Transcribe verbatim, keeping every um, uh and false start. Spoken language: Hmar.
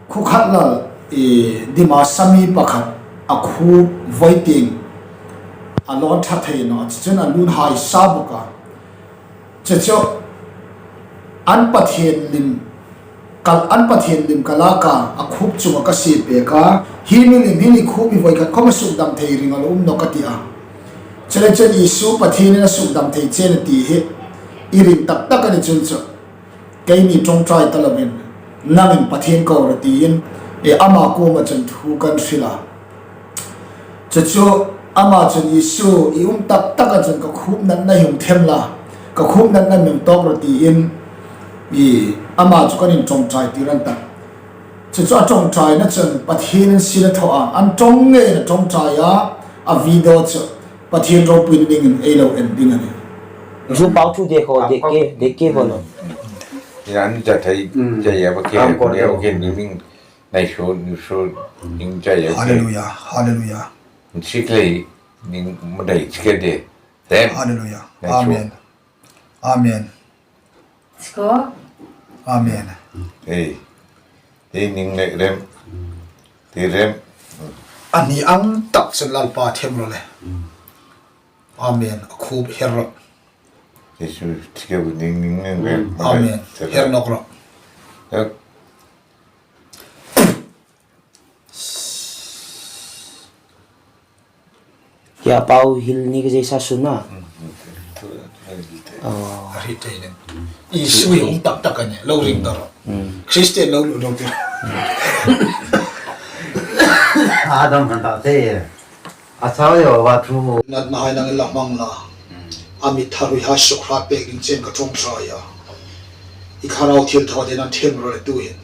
Khukhat lal, i, Dimasa mi pakhat a khup voi tieng a lawn ṭha thei naw, chuchun a lun hai sa bawk a. Chu chu an Pathien lim kal, an Pathien lim ka lak a, a khup chunga ka sie pek a. Hi mi lim hi ni khup hi voi khat khawm a suk dam thei ring a lo um naw ka ti a. Chuleiin chun Isu Pathienin a suk dam thei che a ni ti hi i ring tak tak a ni chun chu. Keini ṭawngṭai ta lovin, nangin Pathien ko rawh tiin, e, ama kuoma chun thu kan hril a. Chu chu ama chun Isu i um tak taka chun ka khup natna hi hung them la, ka khup natna mi hung tawk rawh tiin, i ama chu kan inṭawngṭai tir a ni ta. Chu chu a ṭawngṭaina chun Pathienin sin a thaw a, an ṭawng ngeiin a ṭawngṭai a, a video chu Pathien ropuina dingin ei lo en ding a nih. Zu pau thu de ko, de ke, de ke bolo. Yan ja thai, ja ya ba ke, ya ba ke ning ning, nai so, ni so, ning ja ya ke. Hallelujah, hallelujah. Sik lei, ning madai sik de. Then. Hallelujah. Nai so. Amen. Amen. Chu. Amen. Ei. Ei ning le rem. Ti rem. A ni ang tak chun Lalpa them rawh le. Amen. A khup her rawh. Isu thike bu ning ning ning rem. Amen. Her nawk rawh. Kei a pau hil ni ka zai sa sun a. Oh. A ri te nen. Isu hi um tak tak a nih, lo ring ta rawh. Christian lo lo lo te. Adam han ta te. A chau yo wa thu. Natna hai nang la mang la. A mi tharu ha suk hrat pek ding chen ka ṭawngṭai a. I kharau thil thaw te nan them rawh le tu hin.